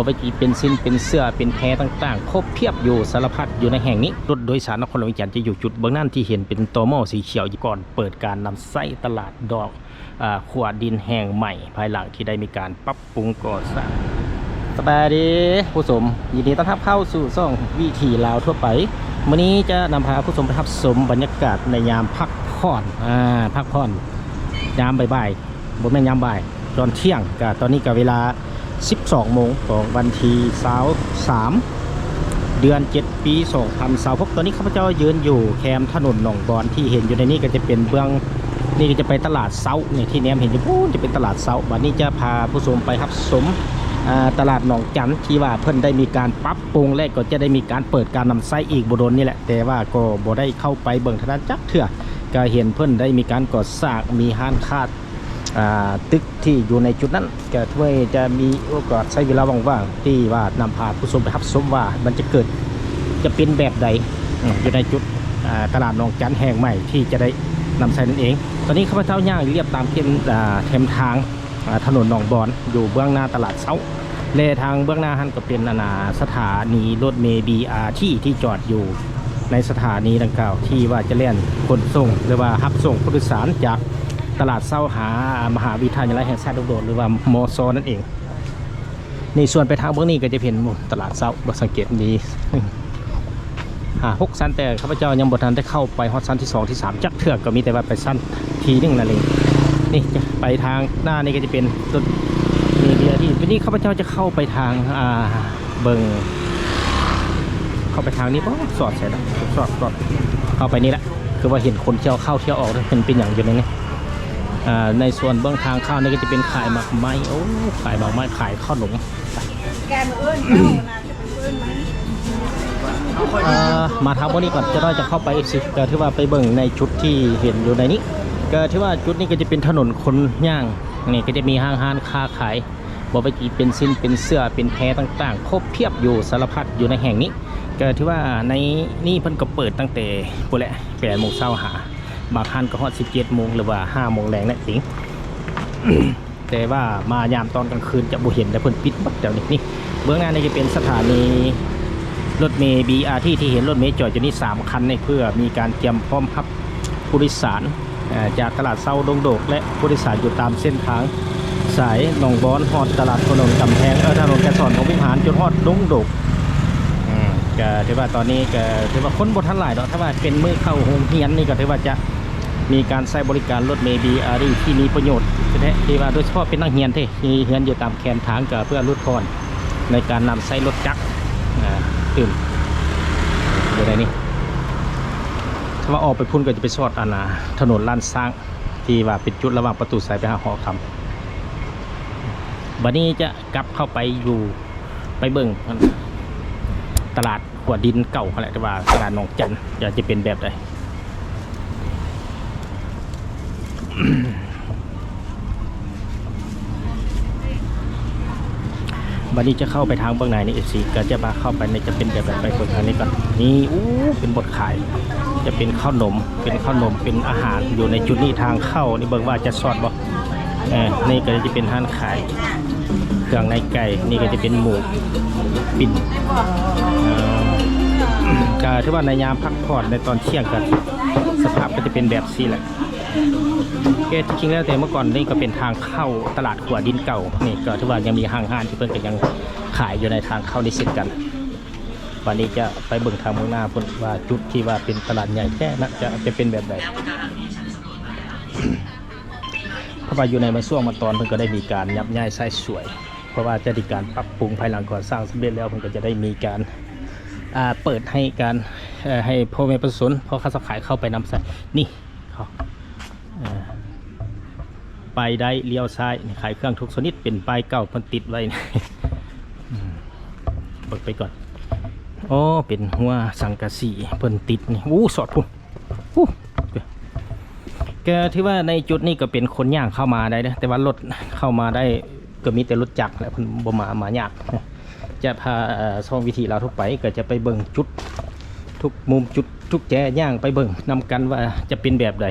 ກໍຊິເປັນຊິ້ນ ເປັນເສື້ອ ເປັນແພຕ່າງໆ ຄົບພຽບຢູ່ ສາລະພັດຢູ່ໃນແຫ່ງນີ້. ລົດໂດຍສານນະຄອນຫຼວງວຽງຈັນຈະຢູ່ຈຸດເບື້ອງນັ້ນທີ່ເຫັນເປັນຕໍໝໍ່ສີຂຽວ ກ່ອນເປີດການນຳໃຊ້ຕະຫຼາດດອກ ອາ ຂົວດິນແຫ່ງໃໝ່ ພາຍຫຼັງທີ່ໄດ້ມີການປັບປຸງກໍ່ສ້າງ. ສະບາຍດີຜູ້ຊົມ, ຍິນດີຕ້ອນຮັບເຂົ້າສູ່ຊ່ອງວິຖີລາວທົ່ວໄປ. ມື້ນີ້ຈະນຳພາຜູ້ຊົມໄປຮັບຊົມບັນຍາກາດໃນຍາມພັກຜ່ອນ ອາ ພັກຜ່ອນຍາມບ່າຍໆ ບໍ່ແມ່ນຍາມບ່າຍ ຕອນທ່ຽງ. ກະຕອນນີ້ກະເວລາສິບສອງໂມງຂອງວັນທີຊາວສາມ ເດືອນເຈັດ ປີສອງພັນຊາວຫົກ. ຕອນນີ້ຂ້າພະເຈົ້າຢືນຢູ່ແຄມຖະໜົນໜອງບອນ ທີ່ເຫັນຢູ່ໃນນີ້ກໍຈະເປັນເບື້ອງ ນີ້ກໍຈະໄປຕະຫຼາດເຊົ້າ ນີ້ທີ່ແນມເຫັນຢູ່ພຸ້ນຈະເປັນຕະຫຼາດເຊົ້າ. ບັດນີ້ຈະພາຜູ້ຊົມໄປຮັບຊົມ ອາ ຕະຫຼາດໜອງຈັນ ທີ່ວ່າເພິ່ນໄດ້ມີການປັບປຸງ ແລະກໍຈະໄດ້ມີການເປີດການນຳໃຊ້ອີກບໍ່ດົນນີ້ແຫຼະ, ແຕ່ວ່າກໍບໍ່ໄດ້ເຂົ້າໄປເບິ່ງເທື່ອນັ້ນຈັກເທື່ອ. ກໍເຫັນເພິ່ນໄດ້ມີການກໍ່ສ້າງ ມີຮ້ານຄ້າ ອາ ຕຶກທີ່ຢູ່ໃນຈຸດນັ້ນ ກໍເພື່ອຈະມີໂອກາດໃຊ້ເວລາວ່າງໆ ທີ່ວ່ານຳພາຜູ້ຊົມໄປຮັບຊົມວ່າມັນຈະເກີດ ຈະເປັນແບບໃດ ອາ ຢູ່ໃນຈຸດ ອາ ຕະຫຼາດໜອງຈັນແຫ່ງໃໝ່ທີ່ຈະໄດ້ນຳໃຊ້ນັ້ນເອງ. ຕອນນີ້ຂ້າພະເຈົ້າຍ່າງລຽບຕາມເສັ້ນ ອາ ເສັ້ນທາງ ອາ ຖະໜົນໜອງບອນ ຢູ່ເບື້ອງໜ້າຕະຫຼາດເຊົ້າ ແລະ ທາງເບື້ອງໜ້າຫັ້ນກໍເປັນ ອັນນ່າ ສະຖານີລົດເມ ບີອາທີ ທີ່ຈອດຢູ່ໃນສະຖານີດັ່ງກ່າວ ທີ່ວ່າຈະແລ່ນຂົນສົ່ງ ຫຼືວ່າຮັບສົ່ງຜູ້ໂດຍສານຈາກຕະຫຼາດເຊົ້າຫາມະຫາວິທະຍາໄລແຫ່ງຊາດດົງໂດກ ຫຼືວ່າ ມຊ ນັ້ນເອງ. ນີ້ ສ່ວນໄປທາງເບື້ອງນີ້ກໍຈະເຫັນ ໂອ້ ຕະຫຼາດເຊົ້າ ບໍ່ສັງເກດມີຫ້າຫົກຊັ້ນ ແຕ່ຂ້າພະເຈົ້າຍັງບໍ່ທັນໄດ້ເຂົ້າໄປຮອດຊັ້ນທີສອງ ທີສາມຈັກເທື່ອ ກໍມີແຕ່ວ່າໄປຊັ້ນທີໜຶ່ງນັ້ນເອງ. ນີ້ຈະໄປທາງໜ້ານີ້ກໍຈະເປັນຕົ້ນມີເບຍທີ່ ວັນນີ້ຂ້າພະເຈົ້າຈະເຂົ້າໄປທາງ ອ່າ ເບິ່ງ ເຂົ້າໄປທາງນີ້ບໍ່ ສອດໃສ່ລະ ສອດ ສອດ ເຂົ້າໄປນີ້ລະ ຄືວ່າເຫັນຄົນທ່ຽວເຂົ້າທ່ຽວອອກ ເປັນ ເປັນຫຍັງຢູ່ໃນນີ້. ອ່າ ໃນສ່ວນເບື້ອງທາງເຂົ້ານີ້ກໍຈະເປັນຂາຍໝາກໄມ້ ໂອ້ ຂາຍໝາກໄມ້ ຂາຍເຂົ້າໜົມ. ເອີ ມາທາງພວກນີ້ກ່ອນ ຈະນ້ອຍຈະເຂົ້າໄປ ເອັຟຊີ ກໍຖືວ່າໄປເບິ່ງໃນຈຸດທີ່ເຫັນຢູ່ໃນນີ້ ກໍຖືວ່າຈຸດນີ້ກໍຈະເປັນຖະໜົນຄົນຍ່າງ ນີ້ກໍຈະມີຫ້າງຮ້ານຄ້າຂາຍ ບໍ່ວ່າຈະເປັນຊິ້ນ ເປັນເສື້ອ ເປັນແພຕ່າງໆ ຄົບພຽບຢູ່ ສາລະພັດຢູ່ໃນແຫ່ງນີ້. ກໍຖືວ່າໃນນີ້ເພິ່ນກໍເປີດຕັ້ງແຕ່ພຸ້ນແຫຼະ ແປດໂມງເຊົ້າຫາ ບາງຮ້ານກໍຮອດສິບເຈັດໂມງ ຫຼືວ່າຫ້າໂມງແລງນັ້ນເອງ. ແຕ່ວ່າມາຍາມຕອນກາງຄືນຈະບໍ່ເຫັນ ແລະ ເພິ່ນປິດໝົດແຖວນີ້. ນີ້ ເບື້ອງໜ້ານີ້ຈະເປັນສະຖານີລົດເມ ບີອາທີ ທີ່ເຫັນລົດເມຈອດຢູ່ນີ້ສາມຄັນນີ້ ເພື່ອມີການກຽມພ້ອມຮັບຜູ້ໂດຍສານ ເອີ ຈາກຕະຫຼາດເຊົ້າດົງໂດກ ແລະ ຜູ້ໂດຍສານຢູ່ຕາມເສັ້ນທາງສາຍໜອງບອນ ຮອດຕະຫຼາດຖະໜົນກຳແພງ ເອີ ຖະໜົນໄກສອນ ພົມວິຫານ ຈົນຮອດດົງໂດກ. ອືມ ກະຖືວ່າຕອນນີ້ກະຖືວ່າຄົນບໍ່ທັນຫຼາຍດອກ ຖ້າວ່າເປັນມື້ເຂົ້າໂຮງຮຽນນີ້ ກະຖືວ່າຈະ ມີການໃຊ້ບໍລິການລົດເມ ບີອາທີ ທີ່ມີປະໂຫຍດແທ້ໆ ທີ່ວ່າໂດຍສະເພາະເປັນນັກຮຽນເດ້ ທີ່ຮຽນຢູ່ຕາມແຄມທາງ ກໍເພື່ອຫຼຸດຜ່ອນໃນການນຳໃຊ້ລົດຈັກ ອາ ຕື່ມ ຢູ່ໃນນີ້. ຖ້າວ່າອອກໄປພຸ້ນກໍຈະໄປຊອດ ອັນນ່າ ຖະໜົນລ້ານຊ້າງ ທີ່ວ່າເປັນຈຸດລະຫວ່າງປະຕູໄຊໄປຫາຫໍຄຳ. ບັດນີ້ຈະກັບເຂົ້າໄປຢູ່ ໄປເບິ່ງຕະຫຼາດ ຂົວດິນເກົ່າຫັ້ນແຫຼະ ແຕ່ວ່າຕະຫຼາດໜອງຈັນຈະ ຈະເປັນແບບໃດ. ບັດນີ້ຈະເຂົ້າໄປທາງເບື້ອງໃນນີ້ ເອັຟຊີ ກໍຈະມາເຂົ້າໄປໃນ ຈະເປັນແບບໃດ ໄປເບິ່ງທາງນີ້ກ່ອນ. ນີ້ ໂອ້ ເປັນບ່ອນຂາຍ ຈະເປັນເຂົ້າໜົມ ເປັນເຂົ້າໜົມ ເປັນອາຫານຢູ່ໃນຈຸດນີ້. ທາງເຂົ້ານີ້ເບິ່ງວ່າຈະຊອດບໍ່. ເອີ ນີ້ກໍຈະເປັນຮ້ານຂາຍເຄື່ອງໃນໄກ່ ນີ້ກໍຈະເປັນໝູປີ້ນ. ເອີ ກໍຖືວ່າໃນຍາມພັກຜ່ອນໃນຕອນທ່ຽງກໍ ສະພາບກໍຈະເປັນແບບຊີ້ແຫຼະ. ເອີ ທີ່ຈິງແລ້ວແຕ່ເມື່ອກ່ອນນີ້ກໍເປັນທາງເຂົ້າຕະຫຼາດຂົວດິນເກົ່າ ນີ້ກໍຖືວ່າຍັງມີຫ້າງຮ້ານທີ່ເພິ່ນກໍຍັງຂາຍຢູ່ໃນທາງເຂົ້ານີ້ເຊັ່ນກັນ. ບັດນີ້ຈະໄປເບິ່ງທາງເບື້ອງໜ້າພຸ້ນວ່າຈຸດທີ່ວ່າເປັນຕະຫຼາດໃຫຍ່ແທ້ນະ ຈະ ຈະເປັນແບບໃດ. ເພາະວ່າຢູ່ໃນບາງຊ່ວງບາງຕອນເພິ່ນກໍໄດ້ມີການຍັບຍ້າຍໃຊ້ສອຍ ເພາະວ່າຈະໄດ້ມີການປັບປຸງ ພາຍຫຼັງກໍ່ສ້າງສຳເລັດແລ້ວ ເພິ່ນກໍຈະໄດ້ມີການ ອ່າ ເປີດໃຫ້ການ ເອີ ໃຫ້ພໍ່ແມ່ປະຊາຊົນ ພໍ່ຄ້າຊາວຂາຍເຂົ້າໄປນຳໃຊ້. ນີ້ ເອີ ໄປໄດ້ລ້ຽວຊ້າຍ ນີ້ ຂາຍເຄື່ອງທຸກຊະນິດ ເປັນປ້າຍເກົ່າເພິ່ນຕິດໄວ້. ອືມ ເບິ່ງໄປກ່ອນ. ໂອ້ ເປັນຮົ້ວສັງກະສີເພິ່ນຕິດນີ້. ໂອ້ ສອດພຸ້ນ. ໂອ້ ກໍຖືວ່າໃນຈຸດນີ້ກໍເປັນຄົນຍ່າງເຂົ້າມາໄດ້ເດີ ແຕ່ວ່າລົດເຂົ້າມາໄດ້ກໍມີແຕ່ລົດຈັກແຫຼະ ເພິ່ນບໍ່ມາ ມາຍາກ. ຈະພາ ເອີ ຊ່ອງວິຖີລາວທົ່ວໄປ ກໍຈະໄປເບິ່ງຈຸດທຸກມຸມ ຈຸດທຸກແຈ ຍ່າງໄປເບິ່ງນຳກັນວ່າຈະເປັນແບບໃດ.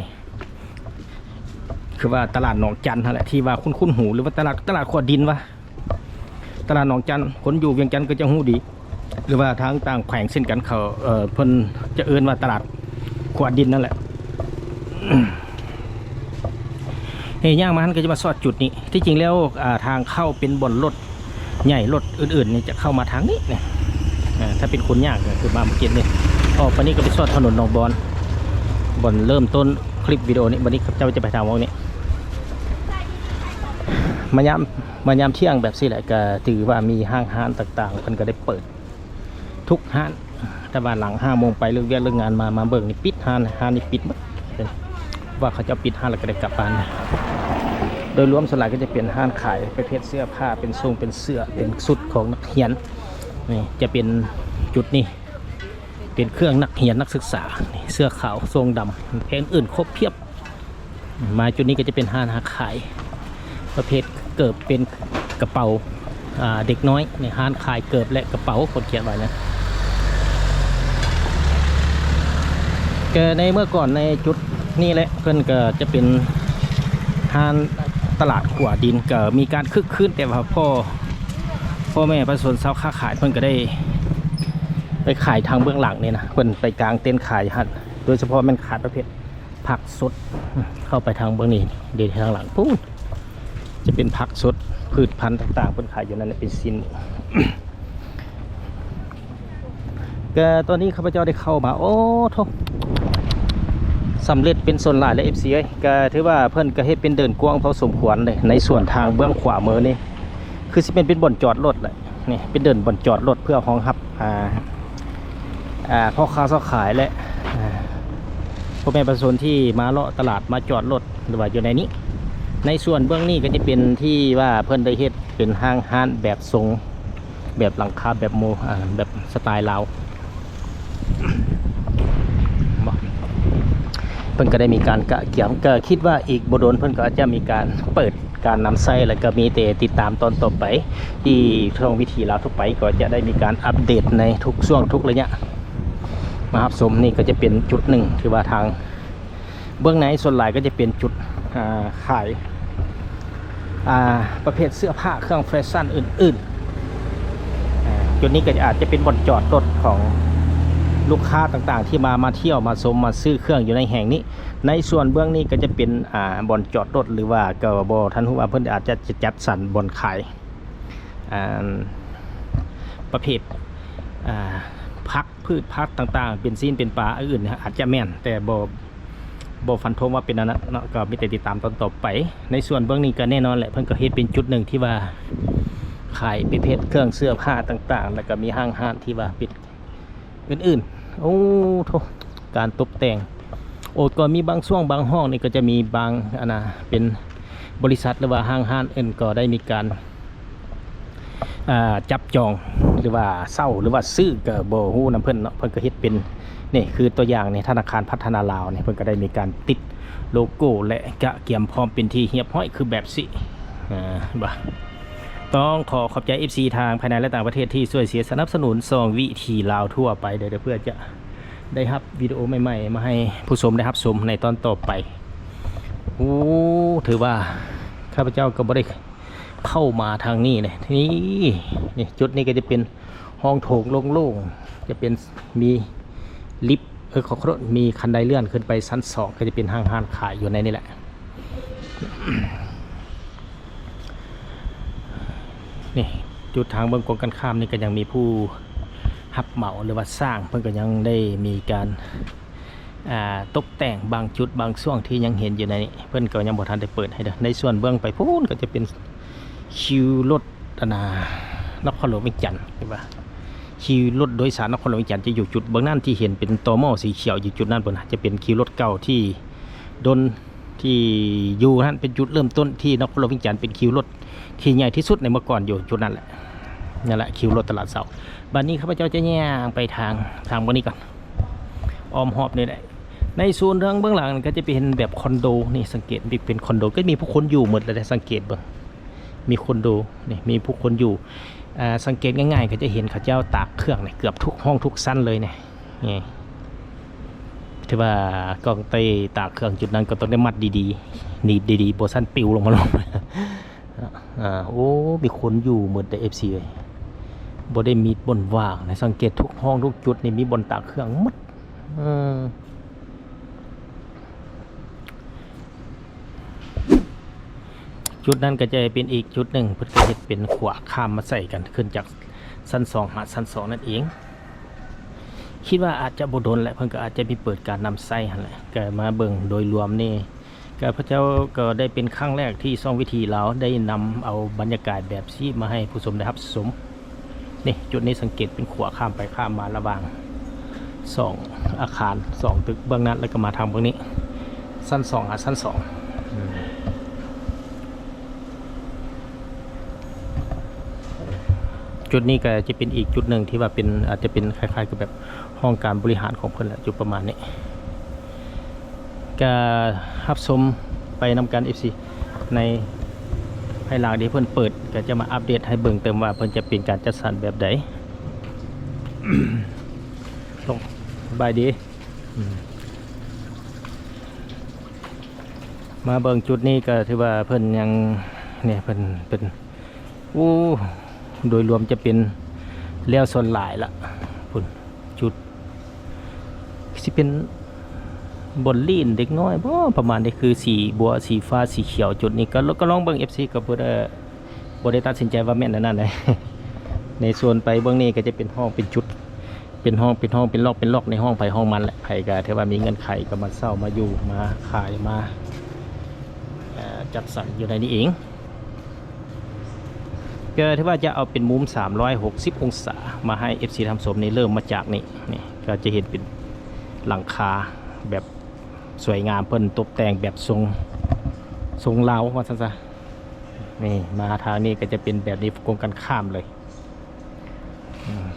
ຄືວ່າຕະຫຼາດໜອງຈັນຫັ້ນແຫຼະ ທີ່ວ່າຄຸ້ນໆຫູ ຫຼືວ່າຕະຫຼາດ ຕະຫຼາດຂົວດິນວະ. ຕະຫຼາດໜອງຈັນ ຄົນຢູ່ວຽງຈັນກໍຈະຮູ້ດີ ຫຼືວ່າທາງຕ່າງແຂວງເຊັ່ນກັນ ເຂົາ ເອີ ເພິ່ນຈະເອີ້ນວ່າຕະຫຼາດຂົວດິນນັ້ນແຫຼະ. ເອີ ຍ່າງມາຫັ້ນກໍຈະມາຊອດຈຸດນີ້. ທີ່ຈິງແລ້ວ ອ່າ ທາງເຂົ້າເປັນບ່ອນລົດໃຫຍ່ ລົດອື່ນໆນີ້ຈະເຂົ້າມາທາງນີ້ນີ້. ອ່າ ຖ້າເປັນຄົນຍາກກໍຄືມາເມື່ອກີ້ນີ້. ອອກໄປນີ້ກໍໄປຊອດຖະໜົນໜອງບອນ ບ່ອນເລີ່ມຕົ້ນຄລິບວິດີໂອນີ້. ບັດນີ້ເຈົ້າຈະໄປທາງໝ່ອງນີ້. ມາຍາມ ມາຍາມທ່ຽງແບບຊີ້ແຫຼະ ກໍຖືວ່າມີຫ້າງຮ້ານຕ່າງໆ ເພິ່ນກໍໄດ້ເປີດທຸກຮ້ານ. ແຕ່ວ່າຫຼັງຫ້າໂມງໄປ ເລີກວຽກເລີກງານມາ ມາເບິ່ງນີ້ປິດຮ້ານ ຮ້ານນີ້ປິດໝົດ ວ່າເຂົາເຈົ້າປິດຮ້ານແລ້ວກໍໄດ້ກັບບ້ານ. ໂດຍລວມສ່ວນຫຼາຍກໍຈະເປັນຮ້ານຂາຍປະເພດເສື້ອຜ້າ ເປັນຊົງເປັນເສື້ອ ເປັນຊຸດຂອງນັກຮຽນ. ນີ້ຈະເປັນຈຸດນີ້ ເປັນເຄື່ອງນັກຮຽນນັກສຶກສາ ນີ້ເສື້ອຂາວ ຊົງດຳ ແພງອື່ນຄົບພຽບ. ມາຈຸດນີ້ກໍຈະເປັນຮ້ານຂາຍປະເພດເກີບ ເປັນກະເປົາ ອ່າ ເດັກນ້ອຍ ໃນຮ້ານຂາຍເກີບ ແລະ ກະເປົາ ເຂົາຂຽນໄວ້ນະ. ກໍໃນເມື່ອກ່ອນໃນຈຸດນີ້ແຫຼະ ເພິ່ນກໍຈະເປັນຮ້ານຕະຫຼາດຂົວດິນ ກໍມີການຄຶກຄື້ນ ແຕ່ວ່າພໍ່ ພໍ່ແມ່ປະຊາຊົນຊາວຄ້າຂາຍ ເພິ່ນກໍໄດ້ໄປຂາຍທາງເບື້ອງຫຼັງນີ້ນະ ເພິ່ນໄປກາງເຕັນຂາຍຫັ້ນ ໂດຍສະເພາະແມ່ນຂາຍປະເພດ ຜັກສົດ ເຂົ້າໄປທາງເບື້ອງນີ້ເດ້ ທາງຫຼັງພຸ້ນ ຈະເປັນຜັກສົດ ພືດພັນຕ່າງໆ ເພິ່ນຂາຍຢູ່ນັ້ນເປັນຊິ້ນ. ກະຕອນນີ້ຂ້າພະເຈົ້າໄດ້ເຂົ້າມາ ໂອ້ໂທ້ ສຳເລັດເປັນສ່ວນຫຼາຍແລ້ວ ເອັຟຊີ ເອີຍ. ກະຖືວ່າເພິ່ນກະເຮັດເປັນເດີ່ນກວ້າງພໍສົມຄວນເດ້ ໃນສ່ວນທາງເບື້ອງຂວາມືນີ້ ຄືຊິແມ່ນເປັນບ່ອນຈອດລົດແຫຼະ. ນີ້ເປັນເດີ່ນບ່ອນຈອດລົດເພື່ອຮອງຮັບ ອ່າ ອ່າ ພໍ່ຄ້າຊາວຂາຍ ແລະ ອ່າ ພໍ່ແມ່ປະຊາຊົນທີ່ມາເລາະຕະຫຼາດ ມາຈອດລົດ ຫຼືວ່າຢູ່ໃນນີ້. ໃນສ່ວນເບື້ອງນີ້ກໍຈະເປັນທີ່ວ່າເພິ່ນໄດ້ເຮັດເປັນຫ້າງຮ້ານແບບຊົງ ແບບຫຼັງຄາ ແບບໂມ ອ່າ ແບບສະໄຕລາວ ເພິ່ນກໍໄດ້ມີການກະກຽມ ກໍຄິດວ່າອີກບໍ່ດົນເພິ່ນກໍອາດຈະມີການເປີດ ການນຳໃຊ້ ແລ້ວກໍມີແຕ່ຕິດຕາມຕອນຕໍ່ໄປ ທີ່ຊ່ອງວິຖີລາວທົ່ວໄປ ກໍຈະໄດ້ມີການອັບເດດໃນທຸກຊ່ວງທຸກໄລຍະ. ມາຮັບຊົມ ນີ້ກໍຈະເປັນຈຸດໜຶ່ງທີ່ວ່າທາງເບື້ອງໃນສ່ວນຫຼາຍກໍຈະເປັນຈຸດ ອ່າ ຂາຍ ອ່າ ປະເພດເສື້ອຜ້າ ເຄື່ອງແຟຊັນອື່ນໆ. ອ່າ ຈຸດນີ້ກໍອາດຈະເປັນບ່ອນຈອດລົດຂອງລູກຄ້າຕ່າງໆ ທີ່ມາ ມາທ່ຽວ ມາຊົມ ມາຊື້ເຄື່ອງຢູ່ໃນແຫ່ງນີ້. ໃນສ່ວນເບື້ອງນີ້ກໍຈະເປັນ ອ່າ ບ່ອນຈອດລົດ ຫຼືວ່າກໍບໍ່ທັນຮູ້ວ່າເພິ່ນອາດຈະ ຈະຈັດສັນບ່ອນຂາຍ ອ່າ ປະເພດ ອ່າ ຜັກ ພືດຜັກຕ່າງໆ ເປັນຊີ້ນເປັນປາອື່ນ ອາດຈະແມ່ນ ແຕ່ບໍ່ ບໍ່ຟັນທົງວ່າເປັນອັນນັ້ນເນາະ ກໍມີແຕ່ຕິດຕາມຕອນຕໍ່ໄປ. ໃນສ່ວນເບື້ອງນີ້ກໍແນ່ນອນແຫຼະ ເພິ່ນກໍເຮັດເປັນຈຸດໜຶ່ງທີ່ວ່າຂາຍປະເພດເຄື່ອງເສື້ອຜ້າຕ່າງໆ ແລ້ວກໍມີຫ້າງຮ້ານທີ່ວ່າປິດ ອື່ນໆ. ໂອ້ໂທ້ ການຕົບແຕ່ງ ໂອ້ ກໍມີບາງຊ່ວງບາງຫ້ອງນີ້ກໍຈະມີບາງ ອັນນ່າ ເປັນບໍລິສັດ ຫຼືວ່າຫ້າງຮ້ານອື່ນກໍໄດ້ມີການ ອ່າ ຈັບຈອງ ຫຼືວ່າເຊົ່າ ຫຼືວ່າຊື້ ກໍບໍ່ຮູ້ນຳເພິ່ນເນາະ. ເພິ່ນກໍເຮັດເປັນ ນີ້ຄືຕົວຢ່າງນີ້ ທະນາຄານພັດທະນາລາວນີ້ ເພິ່ນກໍໄດ້ມີການຕິດໂລໂກ້ ແລະ ກະກຽມພ້ອມເປັນທີ່ຮຽບຮ້ອຍ ຄືແບບນີ້ ອ່າ ເຫັນບໍ່? ຕ້ອງຂໍຂອບໃຈ ເອັຟຊີ ທາງພາຍໃນ ແລະ ຕ່າງປະເທດທີ່ຊ່ວຍເຊຍສະໜັບສະໜູນຊ່ອງວິຖີລາວທົ່ວໄປເດີ ເພື່ອຈະໄດ້ຮັບວິດີໂອໃໝ່ໆ ມາໃຫ້ຜູ້ຊົມໄດ້ຮັບຊົມໃນຕອນຕໍ່ໄປ. ໂອ້ ຖືວ່າຂ້າພະເຈົ້າກໍບໍ່ໄດ້ເຂົ້າມາທາງນີ້ເລີຍ. ນີ້ ນີ້ ຈຸດນີ້ກໍຈະເປັນຫ້ອງໂຖງໂລ່ງໆ ຈະເປັນ ມີລິບ ເອີ ຂໍໂທດ ມີຄັນໄດເລື່ອນຂຶ້ນໄປຊັ້ນສອງ ກໍຈະເປັນຫ້າງຮ້ານຂາຍຢູ່ໃນນີ້ແຫຼະ. ນີ້ ຈຸດທາງເບື້ອງກົງກັນຂ້າມນີ້ກໍຍັງມີຜູ້ຮັບເໝົາ ຫຼືວ່າຊ່າງ ເພິ່ນກໍຍັງໄດ້ມີການ ອ່າ ຕົກແຕ່ງບາງຈຸດບາງຊ່ວງທີ່ຍັງເຫັນຢູ່ໃນນີ້ ເພິ່ນກໍຍັງບໍ່ທັນໄດ້ເປີດໃຫ້ເດີ. ໃນສ່ວນເບື້ອງໄປພຸ້ນກໍຈະເປັນ ຄິວລົດ ອັນນ່າ ນະຄອນຫຼວງວຽງຈັນ ເຫັນປະ? ຄິວລົດໂດຍສານນະຄອນຫຼວງວຽງຈັນຈະຢູ່ຈຸດເບື້ອງນັ້ນ ທີ່ເຫັນເປັນຕໍໝໍ້ສີຂຽວຢູ່ຈຸດນັ້ນພຸ້ນນະ ຈະເປັນຄິວລົດເກົ່າທີ່ດົນ ທີ່ຢູ່ຫັ້ນເປັນຈຸດເລີ່ມຕົ້ນທີ່ນະຄອນຫຼວງວຽງຈັນເປັນຄິວລົດທີ່ໃຫຍ່ທີ່ສຸດໃນເມື່ອກ່ອນ ຢູ່ຈຸດນັ້ນແຫຼະ. ນັ້ນແຫຼະ ຄິວລົດຕະຫຼາດເຊົ້າ. ບາດນີ້ຂ້າພະເຈົ້າຈະຍ່າງໄປທາງ ທາງເບື້ອງນີ້ກ່ອນ ອ້ອມຮອບນີ້ແຫຼະ. ໃນໂຊນທາງເບື້ອງຫຼັງກໍຈະເປັນແບບຄອນໂດ ນີ້ສັງເກດ ເປັນຄອນໂດ ກໍມີຜູ້ຄົນຢູ່ໝົດແລ້ວເດ້ ສັງເກດເບິ່ງ ມີຄອນໂດ ນີ້ ມີຜູ້ຄົນຢູ່. ອ່າ ສັງເກດງ່າຍໆ ກໍຈະເຫັນເຂົາເຈົ້າຕາກເຄື່ອງນີ້ ເກືອບທຸກຫ້ອງທຸກຊັ້ນເລີຍນີ້ ນີ້ ຖືວ່າກອງເຕ້ຕາກເຄື່ອງຈຸດນັ້ນກໍຕ້ອງໄດ້ມັດດີໆ ໜີບດີໆ ບໍ່ຊັ້ນປິວລົງມາໂລດ. ອ່າ ໂອ້ ມີຄົນຢູ່ໝົດເດ້ ເອັຟຊີເອີຍ ບໍ່ໄດ້ມີບ່ອນວ່າງນະ. ສັງເກດທຸກຫ້ອງທຸກຈຸດນີ້ມີບ່ອນຕາກເຄື່ອງໝົດ. ເອີ ຈຸດນັ້ນກໍຈະເປັນອີກຈຸດໜຶ່ງ ເພິ່ນກໍເຮັດເປັນຂົວຂ້າມມາໃສ່ກັນ ຂຶ້ນຈາກຊັ້ນສອງຫາຊັ້ນສອງນັ້ນເອງ. ຄິດວ່າອາດຈະບໍ່ດົນແຫຼະ ເພິ່ນກໍອາດຈະມີເປີດການນຳໃຊ້ຫັ້ນແຫຼະ. ກໍມາເບິ່ງໂດຍລວມນີ້ ກໍພວກເຈົ້າກໍໄດ້ເປັນຄັ້ງແລກທີ່ຊ່ອງວິຖີລາວໄດ້ນຳເອົາບັນຍາກາດແບບຊີ້ມາໃຫ້ຜູ້ຊົມໄດ້ຮັບຊົມ. ນີ້ ຈຸດນີ້ສັງເກດເປັນຂົວຂ້າມໄປຂ້າມມາລະຫວ່າງສອງອາຄານ ສອງຕຶກເບື້ອງນັ້ນ ແລ້ວກໍມາທາງເບື້ອງນີ້ ຊັ້ນສອງຫາຊັ້ນສອງ. ອືມ ຈຸດນີ້ກໍຈະເປັນອີກຈຸດໜຶ່ງທີ່ວ່າເປັນ ອາດຈະເປັນຄ້າຍໆກັບແບບຫ້ອງການບໍລິຫານຂອງເພິ່ນແຫຼະ ຢູ່ປະມານນີ້. ກະຮັບຊົມໄປນຳກັນ ເອັຟຊີ ໃນພາຍຫຼັງທີ່ເພິ່ນເປີດ ກະຈະມາອັບເດດໃຫ້ເບິ່ງເຕີມວ່າເພິ່ນຈະເປັນການຈັດສັນແບບໃດ. ສະບາຍດີ. ອືມ ມາເບິ່ງຈຸດນີ້ກໍຖືວ່າເພິ່ນຍັງ ນີ້ ເພິ່ນ ເພິ່ນ ໂອ້ ໂດຍລວມຈະເປັນແລ້ວສ່ວນຫຼາຍລະ. ພຸ້ນ ຈຸດ ຊິເປັນບ່ອນຫຼິ້ນເດັກນ້ອຍບໍ ປະມານນີ້ ຄືສີບົວ ສີຟ້າ ສີຂຽວ. ຈຸດນີ້ກໍ ກໍລອງເບິ່ງ ເອັຟຊີ ກໍບໍ່ໄດ້ ບໍ່ໄດ້ຕັດສິນໃຈວ່າແມ່ນອັນນັ້ນໃດ. ໃນສ່ວນໄປເບື້ອງນີ້ກໍຈະເປັນຫ້ອງເປັນຈຸດ ເປັນຫ້ອງ ເປັນຫ້ອງ ເປັນລັອກ ເປັນລັອກ ໃນຫ້ອງໃຜຫ້ອງມັນແຫຼະ. ໃຜກໍຖືວ່າມີເງື່ອນໄຂກໍມາເຊົ່າ ມາຢູ່ ມາຂາຍ ມາ ເອີ ຈັດສັນຢູ່ໃນນີ້ເອງ. ກໍຖືວ່າຈະເອົາເປັນມຸມສາມຮ້ອຍຫົກສິບອົງສາມາໃຫ້ເອັຟຊີທ່ານຜູ້ຊົມນີ້. ເລີ່ມມາຈາກນີ້ ນີ້ກໍຈະເຫັນເປັນຫຼັງຄາແບບສວຍງາມ ເພິ່ນຕົບແຕ່ງແບບຊົງ ຊົງລາວວ່າຊັ້ນຊະ. ນີ້ມາທາງນີ້ກໍຈະເປັນແບບນີ້ກົງກັນຂ້າມເລີຍ. ອືມ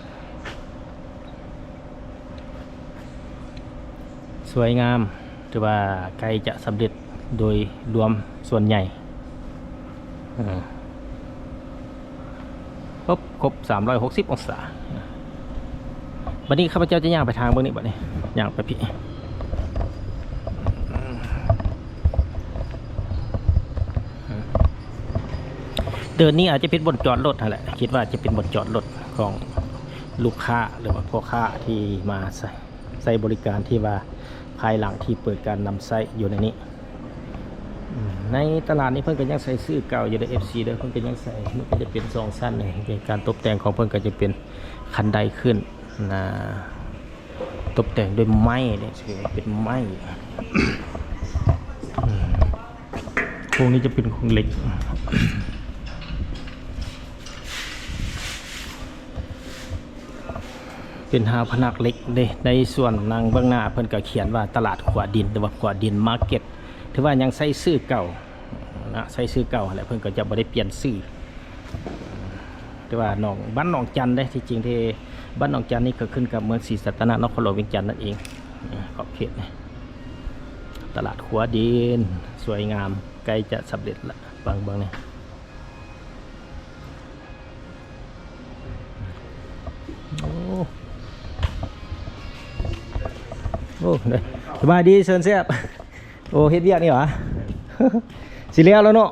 ສວຍງາມ ຖືວ່າໃກ້ຈະສຳເລັດໂດຍລວມສ່ວນໃຫຍ່. ເອີ ຄົບ ຄົບສາມຮ້ອຍຫົກສິບອົງສາ. ບັດນີ້ຂ້າພະເຈົ້າຈະຍ່າງໄປທາງເບິ່ງນີ້ ບັດນີ້ຍ່າງໄປພີ້. ເດີ່ນນີ້ອາດຈະເປັນບ່ອນຈອດລົດຫັ້ນແຫຼະ ຄິດວ່າຈະເປັນບ່ອນຈອດລົດຂອງລູກຄ້າ ຫຼືວ່າພໍ່ຄ້າທີ່ມາໃຊ້ ໃຊ້ບໍລິການ ທີ່ວ່າພາຍຫຼັງທີ່ເປີດການນຳໃຊ້ຢູ່ໃນນີ້. ອືມ ໃນຕະຫຼາດນີ້ເພິ່ນກໍຍັງໃສ່ຊື່ເກົ່າຢູ່ເດີ ເອັຟຊີ ເດີ ເພິ່ນກໍຍັງໃສ່ ມັນກໍຈະເປັນສອງຊັ້ນນີ້. ການຕົບແຕ່ງຂອງເພິ່ນກໍຈະເປັນຄັນໄດຂຶ້ນນະ ຕົບແຕ່ງດ້ວຍໄມ້ເດ້ ເປັນໄມ້. ອືມ ໂຄງນີ້ຈະເປັນໂຄງເຫຼັກ ເປັນຮາວພະນັກເຫຼັກເດ້. ໃນສ່ວນໜັງເບື້ອງໜ້າເພິ່ນກໍຂຽນວ່າຕະຫຼາດຂົວດິນ ຫຼືວ່າຂົວດິນມາເກັດ ຖືວ່າຍັງໃຊ້ຊື່ເກົ່ານະ ໃຊ້ຊື່ເກົ່າຫັ້ນແຫຼະ ເພິ່ນກໍຈະບໍ່ໄດ້ປ່ຽນຊື່. ແຕ່ວ່າໜອງ ບ້ານໜອງຈັນເດ້ ທີ່ຈິງທີ່ບ້ານໜອງຈັນນີ້ກໍຂຶ້ນກັບເມືອງສີສັດຕະນາກ ນະຄອນຫຼວງວຽງຈັນນັ້ນເອງ. ຂອບເຂດນີ້ ຕະຫຼາດຂົວດິນ ສວຍງາມ ໃກ້ຈະສຳເລັດລະ ເບິ່ງ ເບິ່ງນີ້. ໂອ້ ໂອ້ ເດີ ສະບາຍດີ ເຊີນແຊບ. ໂອ້ ເຮັດວຽກນີ້ຫວາ? ຊິແລ້ວແລ້ວເນາະ.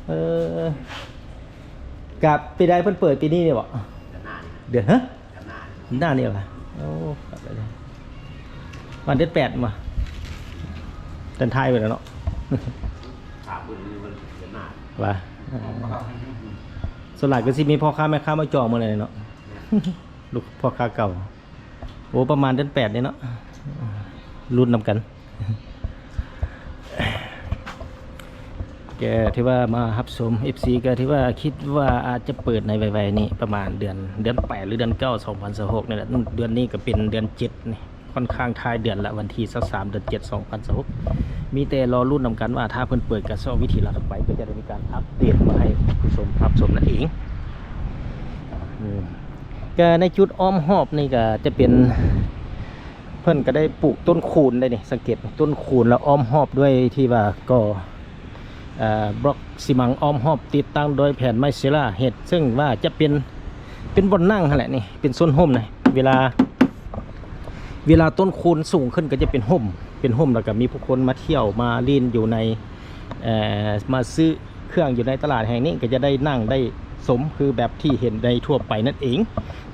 ເອີ ກະປີໃດເພິ່ນເປີດ ປີນີ້ນີ້ບໍ? ເດືອນ ຮະ? ໜ້ານີ້ຫວາ? ໂອ້ ປະມານເດືອນແປດບໍ? ເດືອນທ້າຍໄປແລ້ວເນາະ. ວ່າ ເອີ ສ່ວນຫຼາຍກໍຊິມີພໍ່ຄ້າແມ່ຄ້າມາຈອງມື້ນັ້ນເນາະ ລູກພໍ່ຄ້າເກົ່າ. ໂອ້ ປະມານເດືອນແປດນີ້ເນາະ ລຸ້ນນຳກັນ. ກໍຖືວ່າມາຮັບຊົມ ເອັຟຊີ ກໍຖືວ່າຄິດວ່າອາດຈະເປີດໃນໄວໆນີ້ ປະມານເດືອນ ເດືອນແປດ ຫຼື ເດືອນເກົ້າ ສອງພັນຊາວຫົກນີ້ແຫຼະ. ເດືອນນີ້ກໍເປັນເດືອນເຈັດນີ້ ຄ່ອນຂ້າງທ້າຍເດືອນລະ ວັນທີຊາວສາມ ເດືອນເຈັດ ສອງພັນຊາວຫົກ. ມີແຕ່ລໍລຸ້ນນຳກັນວ່າ ຖ້າເພິ່ນເປີດກະຊອກວິທີລາດອອກໄປ ກໍຈະໄດ້ມີການອັບເດດມາໃຫ້ຜູ້ຊົມຮັບຊົມນັ້ນເອງ. ອືມ ກະໃນຈຸດອ້ອມຮອບນີ້ກະຈະເປັນ ເພິ່ນກະໄດ້ປູກຕົ້ນຄູນໄດ້ນີ້ ສັງເກດຕົ້ນຄູນ ແລ້ວອ້ອມຮອບດ້ວຍທີ່ວ່າກໍ່ ເອີ ບລັອກຊີມັງອ້ອມຮອບ ຕິດຕັ້ງດ້ວຍແຜ່ນໄມ້ເຊລາເຮັດ ເຊິ່ງວ່າຈະເປັນ ເປັນບ່ອນນັ່ງຫັ້ນແຫຼະນີ້ ເປັນໂຊນຮົ່ມນະ. ເວລາ ເວລາຕົ້ນຄູນສູງຂຶ້ນກໍຈະເປັນຮົ່ມ ເປັນຮົ່ມ ແລ້ວກໍມີຜູ້ຄົນມາທ່ຽວມາຫຼິ້ນຢູ່ໃນ ເອີ ມາຊື້ ເຄື່ອງຢູ່ໃນຕະຫຼາດແຫ່ງນີ້ ກໍຈະໄດ້ນັ່ງໄດ້ຊົມ ຄືແບບທີ່ເຫັນໃນທົ່ວໄປນັ້ນເອງ.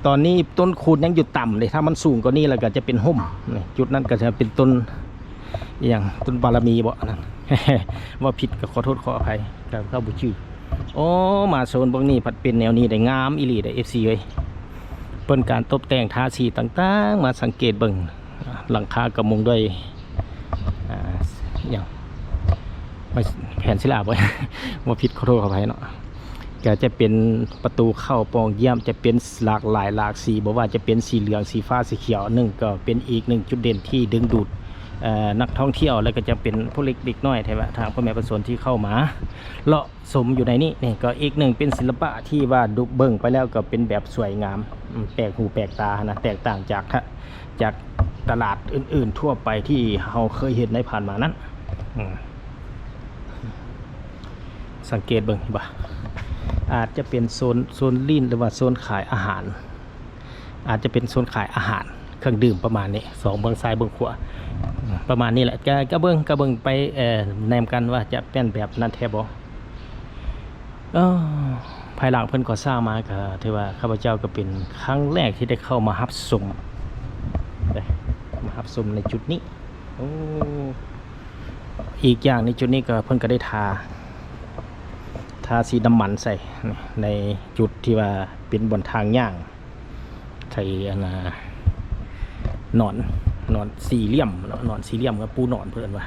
ຕອນນີ້ຕົ້ນຄູນຍັງຢູ່ຕ່ຳເດ້ ຖ້າມັນສູງກວ່ານີ້ແລ້ວກໍຈະເປັນຮົ່ມ. ນີ້ ຈຸດນັ້ນກໍຈະເປັນຕົ້ນ ອີ່ຫຍັງ ຕົ້ນບາລະມີບໍ ອັນນັ້ນ ເວົ້າຜິດກໍຂໍໂທດຂໍອະໄພ ກໍເຂົ້າບໍ່ຈື່. ໂອ້ ມາໂຊນພວກນີ້ພັດເປັນແນວນີ້ໄດ໋ ງາມອີ່ຫຼີເດ້ ເອັຟຊີເອີຍ. ເພິ່ນການຕົບແຕ່ງທາສີຕ່າງໆ ມາສັງເກດເບິ່ງ ຫຼັງຄາກໍມຸງດ້ວຍ ອ່າ ຫຍັງ ແຜ່ນສິລາບໍ ບໍ່ຜິດຂໍໂທດຂໍອະໄພເນາະ. ກໍຈະເປັນປະຕູເຂົ້າປ່ອງຢ້ຽມ ຈະເປັນຫຼາກຫຼາຍຫຼາກສີ ບໍ່ວ່າຈະເປັນສີເຫຼືອງ ສີຟ້າ ສີຂຽວ ໜຶ່ງກໍເປັນອີກໜຶ່ງຈຸດເດັ່ນທີ່ດຶງດູດ ເອີ ນັກທ່ອງທ່ຽວ ແລ້ວກໍຈະເປັນພວກເດັກນ້ອຍ ແທ້ວ່າທາງພໍ່ແມ່ປະຊາຊົນທີ່ເຂົ້າມາເລາະຊົມຢູ່ໃນນີ້. ນີ້ກໍອີກໜຶ່ງເປັນສິລະປະທີ່ວ່າດູເບິ່ງໄປແລ້ວກໍເປັນແບບສວຍງາມ ອືມ ແປກຫູແປກຕາຫັ້ນນະ ແຕກຕ່າງຈາກ ຈາກຕະຫຼາດອື່ນໆທົ່ວໄປທີ່ເຮົາເຄີຍເຫັນໃນຜ່ານມານັ້ນ. ອືມ ສັງເກດເບິ່ງ ເຫັນບໍ່ ອາດຈະເປັນໂຊນ ໂຊນລີ້ນ ຫຼືວ່າໂຊນຂາຍອາຫານ ອາດຈະເປັນໂຊນຂາຍອາຫານ ເຄື່ອງດື່ມປະມານນີ້ ສອງເບື້ອງຊ້າຍເບື້ອງຂວາ ປະມານນີ້ແຫຼະ. ກະ ກະເບິ່ງ ກະເບິ່ງໄປ ເອີ ແນມກັນວ່າຈະແມ່ນແບບນັ້ນແທ້ບໍ່. ເອີ ພາຍຫຼັງເພິ່ນກໍ່ສ້າງມາ ກໍຖືວ່າຂ້າພະເຈົ້າກໍເປັນຄັ້ງແລກທີ່ໄດ້ເຂົ້າມາຮັບຊົມ ເດ້ ມາຮັບຊົມໃນຈຸດນີ້. ໂອ້ ອີກຢ່າງໃນຈຸດນີ້ກໍເພິ່ນກໍໄດ້ທາ ທາສີນ້ຳມັນໃສ່ ໃນຈຸດທີ່ວ່າເປັນບ່ອນທາງຍ່າງ ໃສ່ອັນນ່າ ໜອນ ໜອນສີ່ຫຼ່ຽມເນາະ ໜອນສີ່ຫຼ່ຽມກັບປູໜອນ ເພິ່ນເອີ້ນວ່າ.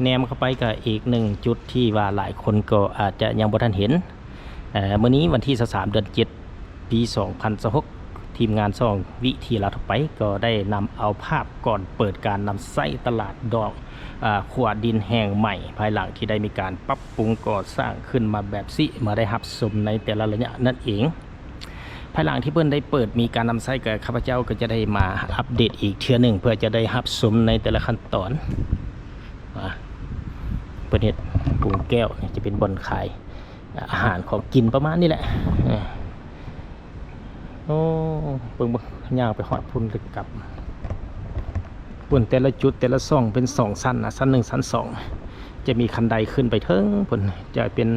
ແນມເຂົ້າໄປກໍອີກໜຶ່ງຈຸດທີ່ວ່າຫຼາຍຄົນກໍອາດຈະຍັງບໍ່ທັນເຫັນ. ເອີ ມື້ນີ້ວັນທີຊາວສາມ ເດືອນເຈັດ ປີສອງພັນຊາວຫົກ ທີມງານຊ່ອງວິທະຍາລັດທົ່ວໄປກໍໄດ້ນຳເອົາພາບກ່ອນເປີດການນຳໃຊ້ຕະຫຼາດດອກ ອາ ຂົວດິນແຫ່ງໃໝ່ ພາຍຫຼັງທີ່ໄດ້ມີການປັບປຸງກໍ່ສ້າງຂຶ້ນມາແບບນີ້ ມາໄດ້ຮັບຊົມໃນແຕ່ລະໄລຍະນັ້ນເອງ. ພາຍຫຼັງທີ່ເພິ່ນໄດ້ເປີດມີການນຳໃຊ້ ກໍຂ້າພະເຈົ້າກໍຈະໄດ້ມາອັບເດດອີກເທື່ອໜຶ່ງ ເພື່ອຈະໄດ້ຮັບຊົມໃນແຕ່ລະຂັ້ນຕອນ. ອາ ເພິ່ນເຮັດປຸງແກ້ວ ນີ້ຈະເປັນບ່ອນຂາຍ ອາຫານຂອງກິນປະມານນີ້ແຫຼະ. ໂອ້ ເບິ່ງ ເບິ່ງ ຍ່າງໄປຮອດພຸ້ນ ແລ້ວກັບພຸ້ນ. ແຕ່ລະຈຸດ ແຕ່ລະຊ່ອງເປັນສອງຊັ້ນນະ ຊັ້ນໜຶ່ງ ຊັ້ນສອງ ຈະມີຄັນໄດຂຶ້ນໄປເທິງພຸ້ນ ຈະເປັນ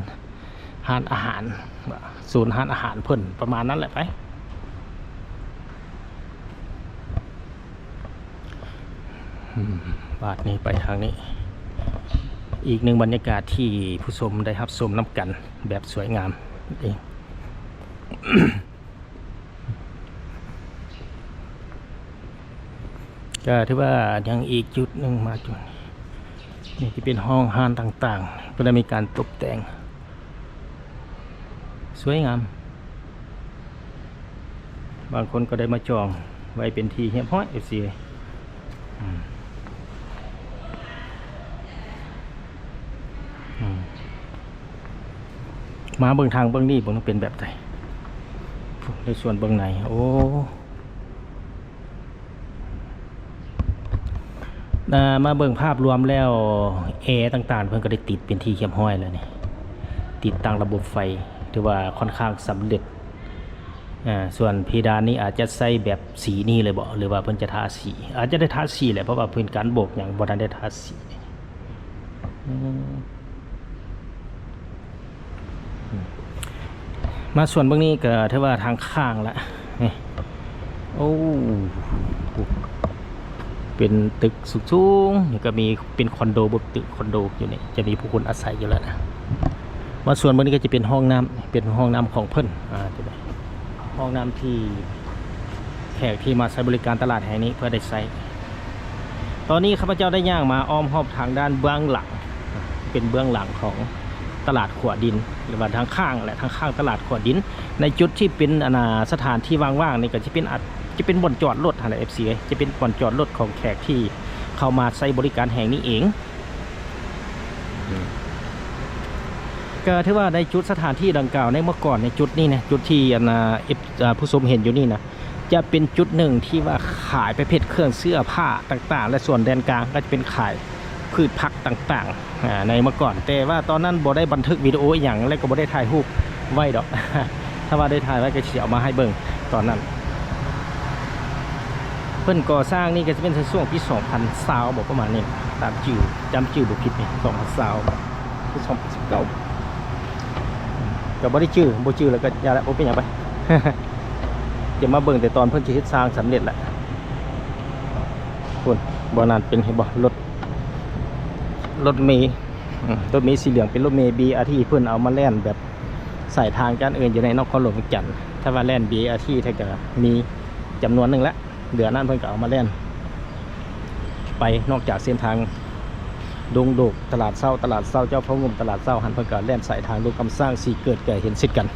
ຮ້ານອາຫານ ສູນຮ້ານອາຫານເພິ່ນ ປະມານນັ້ນແຫຼະໄປ. ອືມ ບາດນີ້ໄປທາງນີ້ ອີກໜຶ່ງບັນຍາກາດທີ່ຜູ້ຊົມໄດ້ຮັບຊົມນຳກັນແບບສວຍງາມເອງ. ກໍຖືວ່າຍັງອີກຈຸດໜຶ່ງມາຈຸດນີ້ ນີ້ຈະເປັນຫ້ອງຮ້ານຕ່າງໆ ເພິ່ນໄດ້ມີການຕົບແຕ່ງ ສວຍງາມ. ບາງຄົນກໍໄດ້ມາຈອງໄວ້ເປັນທີ່ຮຽບຮ້ອຍ ເອັຟຊີ ອືມ ອືມ ມາເບິ່ງທາງເບື້ອງນີ້ເບິ່ງເປັນແບບໃດ ໃນສ່ວນເບື້ອງໃນ. ໂອ້ ອ່າ ມາເບິ່ງພາບລວມແລ້ວ ແອຕ່າງໆ ເພິ່ນກໍໄດ້ຕິດເປັນທີ່ຮຽບຮ້ອຍແລ້ວນີ້ ຕິດຕັ້ງລະບົບໄຟ ຖືວ່າຄ່ອນຂ້າງສຳເລັດ. ອ່າ ສ່ວນເພດານນີ້ອາດຈະໃສ່ແບບສີນີ້ເລີຍບໍ ຫຼືວ່າເພິ່ນຈະທາສີ? ອາດຈະໄດ້ທາສີແຫຼະ ເພາະວ່າພື້ນການໂບກຫຍັງບໍ່ທັນໄດ້ທາສີ. ອືມ ມາສ່ວນເບື້ອງນີ້ກໍຖືວ່າທາງຂ້າງລະ ນີ້ ໂອ້ ເປັນຕຶກສູງໆ ນີ້ກໍມີເປັນຄອນໂດ ເບິ່ງຕຶກຄອນໂດຢູ່ນີ້ ຈະມີຜູ້ຄົນອາໄສຢູ່ແລ້ວນະ. ມາສ່ວນເບື້ອງນີ້ກໍຈະເປັນຫ້ອງນ້ຳ ເປັນຫ້ອງນ້ຳຂອງເພິ່ນ ອ່າ ຈະໄດ້ ຫ້ອງນ້ຳທີ່ແຂກທີ່ມາໃຊ້ບໍລິການຕະຫຼາດແຫ່ງນີ້ເພື່ອໄດ້ໃຊ້. ຕອນນີ້ຂ້າພະເຈົ້າໄດ້ຍ່າງມາອ້ອມຮອບທາງດ້ານເບື້ອງຫຼັງ ເປັນເບື້ອງຫຼັງຂອງຕະຫຼາດຂົວດິນ ຫຼືວ່າທາງຂ້າງແຫຼະ ທາງຂ້າງຕະຫຼາດຂົວດິນ ໃນຈຸດທີ່ເປັນ ອັນນ່າ ສະຖານທີ່ວ່າງໆນີ້ ກໍຈະເປັນ ອາດຈະເປັນບ່ອນຈອດລົດຫັ້ນແຫຼະ ເອັຟຊີ ຈະເປັນບ່ອນຈອດລົດຂອງແຂກທີ່ເຂົ້າມາໃຊ້ບໍລິການແຫ່ງນີ້ເອງ. ກໍຖືວ່າໃນຈຸດສະຖານທີ່ດັ່ງກ່າວໃນເມື່ອກ່ອນ ໃນຈຸດນີ້ນະ ຈຸດທີ່ ອັນນ່າ ເອັຟ ອ່າ ຜູ້ຊົມເຫັນຢູ່ນີ້ນະ ຈະເປັນຈຸດໜຶ່ງທີ່ວ່າຂາຍປະເພດເຄື່ອງເສື້ອຜ້າຕ່າງໆ ແລະ ສ່ວນແດນກາງກໍຈະເປັນຂາຍພືດຜັກຕ່າງໆ ອາ ໃນເມື່ອກ່ອນ ແຕ່ວ່າຕອນນັ້ນບໍ່ໄດ້ບັນທຶກວິດີໂອອີ່ຫຍັງ ແລະ ກໍບໍ່ໄດ້ຖ່າຍຮູບໄວ້ດອກ ຖ້າວ່າໄດ້ຖ່າຍໄວ້ກໍຊິເອົາມາໃຫ້ເບິ່ງຕອນນັ້ນ. ເພິ່ນກໍ່ສ້າງນີ້ກໍຈະເປັນໃນຊ່ວງປີສອງພັນຊາວບໍ ປະມານນີ້ ຕາມຈື່ ຈຳຈື່ບໍ່ຜິດນີ້ ສອງພັນຊາວ ຫຼື ສອງພັນສິບເກົ້າ ກໍບໍ່ໄດ້ຈື່ ບໍ່ຈື່ແລ້ວກໍຢ່າລະ ບໍ່ເປັນຫຍັງໄປ ຈະມາເບິ່ງແຕ່ຕອນເພິ່ນຊິເຮັດສ້າງສຳເລັດລະ ພຸ້ນ ບ່ອນນັ້ນເປັນ ເຫັນບໍ່ ລົດ ລົດເມ ອືມ ລົດເມສີເຫຼືອງ ເປັນລົດເມ ບີອາທີ ເພິ່ນເອົາມາແລ່ນແບບສາຍທາງຈານອື່ນຢູ່ໃນນະຄອນຫຼວງວຽງຈັນ ຖ້າວ່າແລ່ນ ບີອາທີ ແທ້ກໍມີຈຳນວນໜຶ່ງລະ ເຫຼືອນັ້ນເພິ່ນກໍເອົາມາແລ່ນໄປ ນອກຈາກເສັ້ນທາງດົງໂດກ ຕະຫຼາດເຊົ້າ ຕະຫຼາດເຊົ້າເຈົ້າພໍ່ງຸ່ມ ຕະຫຼາດເຊົ້າຫັ້ນ ເພິ່ນກໍແລ່ນສາຍທາງດົງຄຳຊ້າງ ສີເກີດ ກໍເຫັນເຊັ່ນກັນ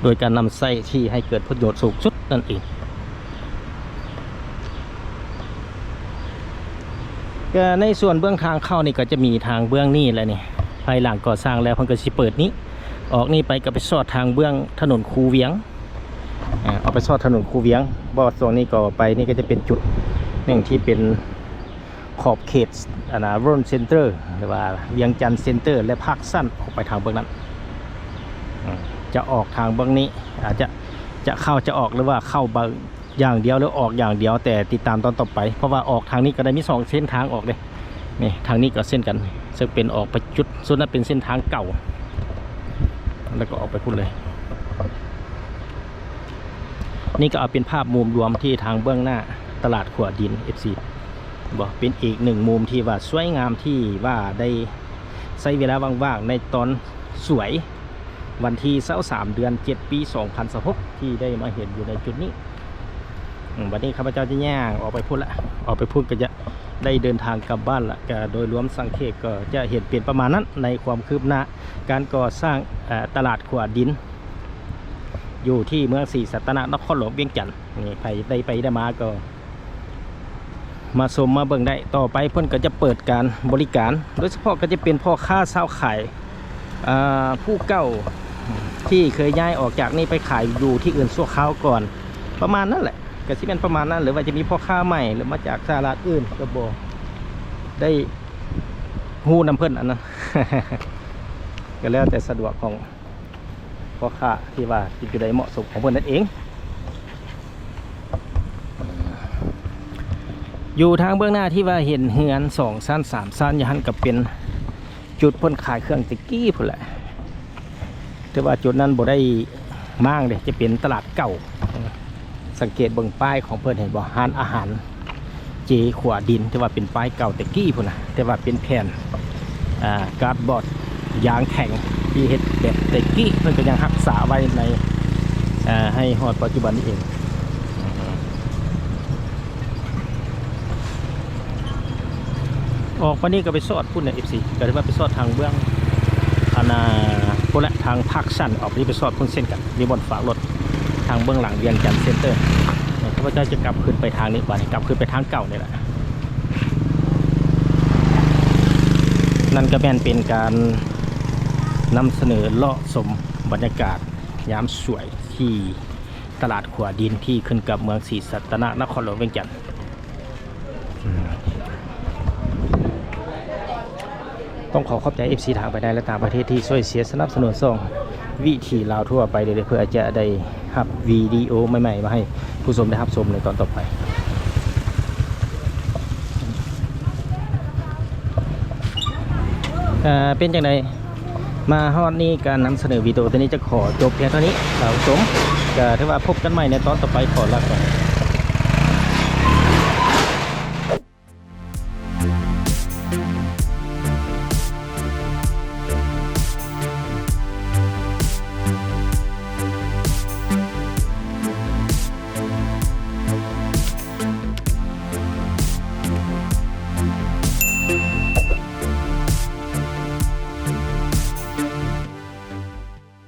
ໂດຍການນຳໃຊ້ທີ່ໃຫ້ເກີດປະໂຫຍດສູງສຸດນັ້ນເອງ. ກໍໃນສ່ວນເບື້ອງທາງເຂົ້ານີ້ກໍຈະມີທາງເບື້ອງນີ້ແຫຼະນີ້ ພາຍຫຼັງກໍ່ສ້າງແລ້ວເພິ່ນກໍຊິເປີດນີ້ ອອກນີ້ໄປກໍໄປຊອດທາງເບື້ອງຖະໜົນຄູວຽງ ອາ ອອກໄປຊອດຖະໜົນຄູວຽງ ບໍ່ຊ່ວງນີ້ກໍໄປນີ້ກໍຈະເປັນຈຸດໜຶ່ງທີ່ເປັນຂອບເຂດ ອັນນະ World Center ຫຼືວ່າວຽງຈັນ Center ແລະ Parkson ອອກໄປທາງເບື້ອງນັ້ນ ອາ ຈະອອກທາງເບື້ອງນີ້ ອາດຈະ ຈະເຂົ້າຈະອອກ ຫຼືວ່າເຂົ້າ ຢ່າງດຽວ ຫຼືອອກຢ່າງດຽວ ແຕ່ຕິດຕາມຕອນຕໍ່ໄປ ເພາະວ່າອອກທາງນີ້ກໍໄດ້ມີສອງເສັ້ນທາງອອກເດ້ ນີ້ທາງນີ້ກໍເຊັ່ນກັນ ເຊິ່ງເປັນອອກໄປຈຸດ ສ່ວນນັ້ນເປັນເສັ້ນທາງເກົ່າ ແລ້ວກໍອອກໄປພຸ້ນເລີຍ. ນີ້ກໍເອົາເປັນພາບມຸມລວມທີ່ທາງເບື້ອງໜ້າຕະຫຼາດຂົວດິນ ເອັຟຊີ ບໍ່ ເປັນອີກໜຶ່ງມຸມທີ່ວ່າສວຍງາມ ທີ່ວ່າໄດ້ໃຊ້ເວລາວ່າງໆ ໃນຕອນສວຍ ວັນທີຊາວສາມ ເດືອນເຈັດ ປີສອງພັນຊາວຫົກ ທີ່ໄດ້ມາເຫັນຢູ່ໃນຈຸດນີ້. ອືມ ບັດນີ້ຂ້າພະເຈົ້າຈະຍ່າງອອກໄປພຸ້ນລະ ອອກໄປພຸ້ນກໍຈະໄດ້ເດີນທາງກັບບ້ານລະ ກໍໂດຍລວມສັງເຂດກໍຈະເຫັນເປັນປະມານນັ້ນ ໃນຄວາມຄືບໜ້າການກໍ່ສ້າງ ເອີ ຕະຫຼາດຂົວດິນ ຢູ່ທີ່ເມືອງສີສັດຕະນະ ນະຄອນຫຼວງວຽງຈັນ. ນີ້ ໃຜໄດ້ໄປໄດ້ມາກໍ ມາຊົມມາເບິ່ງໄດ້. ຕໍ່ໄປເພິ່ນກໍຈະເປີດການບໍລິການ ໂດຍສະເພາະກໍຈະເປັນພໍ່ຄ້າຊາວຂາຍ ເອີ ຜູ້ເກົ່າທີ່ເຄີຍຍ້າຍອອກຈາກນີ້ໄປຂາຍຢູ່ທີ່ອື່ນຊົ່ວຄາວກ່ອນ ປະມານນັ້ນແຫຼະ ກໍຊິແມ່ນປະມານນັ້ນ ຫຼືວ່າຈະມີພໍ່ຄ້າໃໝ່ ຫຼືມາຈາກຕະຫຼາດອື່ນ ກໍບໍ່ໄດ້ຮູ້ນຳເພິ່ນ ອັນນັ້ນ ກໍແລ້ວແຕ່ສະດວກຂອງ ພໍ່ຄ້າທີ່ວ່າຢູ່ໃດເໝາະສົມຂອງເພິ່ນນັ້ນເອງ. ຢູ່ທາງເບື້ອງໜ້າທີ່ວ່າເຫັນເຮືອນສອງຊັ້ນສາມຊັ້ນຢູ່ຫັ້ນ ກໍເປັນຈຸດເພິ່ນຂາຍເຄື່ອງແຕ່ກີ້ພຸ້ນແຫຼະ ແຕ່ວ່າຈຸດນັ້ນບໍ່ໄດ້ມ້າງເດ້ ຈະເປັນຕະຫຼາດເກົ່າ. ສັງເກດເບິ່ງປ້າຍຂອງເພິ່ນ ເຫັນບໍ່? ຮ້ານອາຫານເຈຂົວດິນ ແຕ່ວ່າເປັນປ້າຍເກົ່າແຕ່ກີ້ພຸ້ນນະ ແຕ່ວ່າເປັນແຜ່ນ ອ່າ ກາດບອດຢາງແຂງ ທີ່ເຮັດແບບແຕ່ກີ້ ເພິ່ນກໍຍັງຮັກສາໄວ້ໃນ ເອີ ໃຫ້ຮອດປັດຈຸບັນນີ້ເອງ. ອອກໄປນີ້ກໍໄປຊອດພຸ້ນນະ ເອັຟຊີ ກໍຖືວ່າໄປຊອດທາງເບື້ອງ ອັນນ່າ ພຸ້ນແຫຼະ ທາງພາກຊັນ ອອກໄປນີ້ໄປຊອດພຸ້ນເຊັ່ນກັນ ມີບ່ອນຝາກລົດທາງເບື້ອງຫຼັງວຽງຈັນເຊັນເຕີ. ຂ້າພະເຈົ້າຈະກັບຄືນໄປທາງນີ້ ບາດນີ້ກັບຄືນໄປທາງເກົ່ານີ້ແຫຼະ. ນັ້ນກໍແມ່ນເປັນການນຳສະເໜີເລາະຊົມບັນຍາກາດຍາມສວຍທີ່ຕະຫຼາດຂົວດິນ ທີ່ຂຶ້ນກັບເມືອງສີສັດຕະນະ ນະຄອນຫຼວງວຽງຈັນ. ອືມ ຕ້ອງຂໍຂອບໃຈ ເອັຟຊີ ທາງພາຍໃນ ແລະ ຕ່າງປະເທດ ທີ່ຊ່ວຍເຊຍສະໜັບສະໜູນຊ່ອງວິຖີລາວທົ່ວໄປເລື້ອຍໆ ເພື່ອຈະໄດ້ຮັບວິດີໂອໃໝ່ໆ ມາໃຫ້ຜູ້ຊົມໄດ້ຮັບຊົມໃນຕອນຕໍ່ໄປ. ເປັນຈັ່ງໃດ? ມາຮອດນີ້ ການນຳສະເໜີວິດີໂອຕົວນີ້ຈະຂໍຈົບພຽງເທົ່ານີ້ ທ່ານຜູ້ຊົມ. ກໍຖືວ່າພົບກັນໃໝ່ໃນຕອນຕໍ່ໄປ. ຂໍລາກ່ອນ.